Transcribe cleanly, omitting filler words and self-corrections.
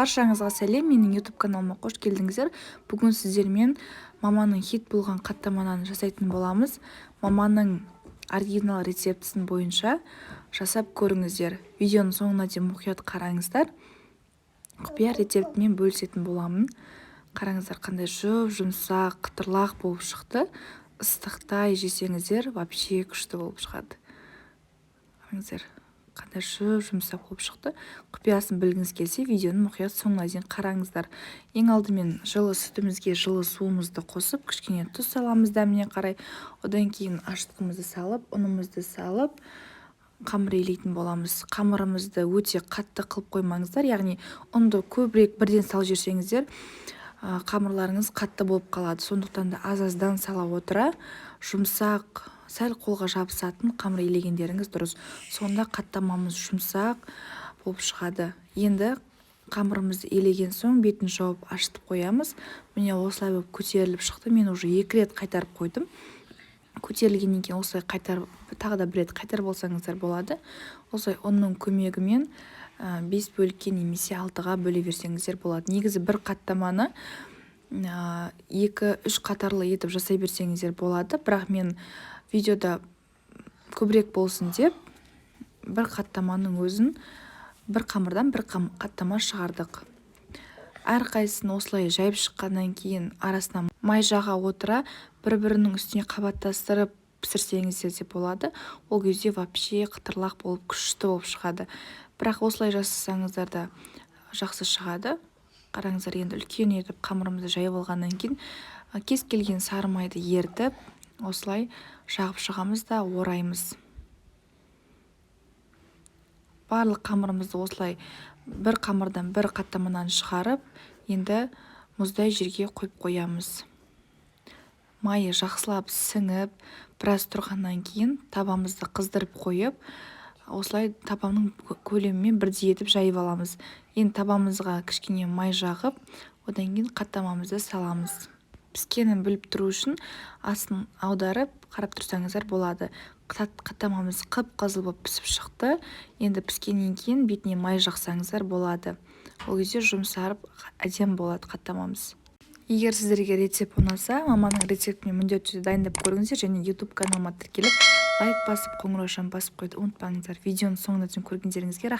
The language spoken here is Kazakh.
Баршаңызға сәлем! Менің YouTube каналыма қош келдіңіздер! Бүгін сіздермен маманың хит болған қаттама нанын жасайтын боламыз. Маманың оригинал рецептісін бойынша жасап көріңіздер. Видеоның соңына дейін мұқият қараңыздар. Құпия рецептімен бөлісетін боламын. Қараңыздар, қандай жұп-жұмсақ, қытырлақ болып шықты. Ыстықтай жесеңіздер, вообще күшті болып шығады. Қараңыздар, қандай жұп-жұмсақ болып шықты. Құпиясын білгіңіз келсе, видеоның мұқият соңына дейін қараңыздар. Ең алдымен жылы сүтімізге жылы суымызды қосып, кішкене тұз саламыз дәміне қарай. Одан кейін ашытқымызды салып, ұнымызды салып, қамыр илейтін боламыз. Қамырымызды өте қатты қылып қоймаңыздар, яғни ұнды көбірек бірден салып жіберсеңіздер, қамырларыңыз қатты болып қалады. Сондықтан да аз-аздан сала отыра, жұмсақ, сәл қолға жабысатын қамыр илегендеріңіз дұрыс. Сонда қаттамамыз жұмсақ болып шығады. Енді қамырымызды илеген соң, бетін жауып, ашытып қоямыз. Міне, осылай болып көтеріліп шықты. Мен уже екі рет қайтарып қойдым. Көтерілгеннен кейін осылай қайтарып, тағы да бір рет қайтарып алсаңыздар болады. Осылай ұнның көмегімен бес бөлікке немесе алтыға бөле берсеңіздер болады. Негізі бір қаттаманы екі, үш қатарлы етіп жасай берсеңіздер болады, бірақ мен видеода көбірек болсын деп, бір қаттаманың өзін, бір қамырдан бір қаттама шығардық. Әрқайсысын осылай жайып шыққаннан кейін, арасына май жаға отыра, бір-бірінің үстіне қабаттастырып пісірсеңіздер де болады. Ол кезде вообще қытырлақ болып, күшті болып шығады. Бірақ осылай жасасаңыздар да жақсы шығады. Қараңыздар, енді үлкен етіп қамырымызды жайып алғаннан кейін, кез келген сары майды ерітіп, осылай жағып шығамыз да, ораймыз. Барлық қамырымызды осылай бір қамырдан бір қаттама нан шығарып, енді мұздай жерге қойып қоямыз. Майы жақсылап сіңіп, біраз тұрғаннан кейін, табамызды қыздырып қойып, осылай табаның көлемімен бірдей етіп жайып аламыз. Енді табамызға кішкене май жағып, одан кейін қаттамамызды саламыз. Піскенін біліп тұру үшін астын аударып қарап тұрсаңыздар болады. Қаттамамыз қып-қызыл болып пісіп шықты. Енді піскеннен кейін бетіне май жақсаңыздар болады. Ол кезде жұмсарып, әдемі болады қаттамамыз. Егер сіздерге рецепт ұнаса, маманың рецептімен міндетті түрде дайындап көріңіздер және YouTube каналыма тіркеліп, лайк басып, қоңыраушаны басып қоюды ұмытпаңыздар. Видеоның соңына дейін көргендеріңізге рахмет.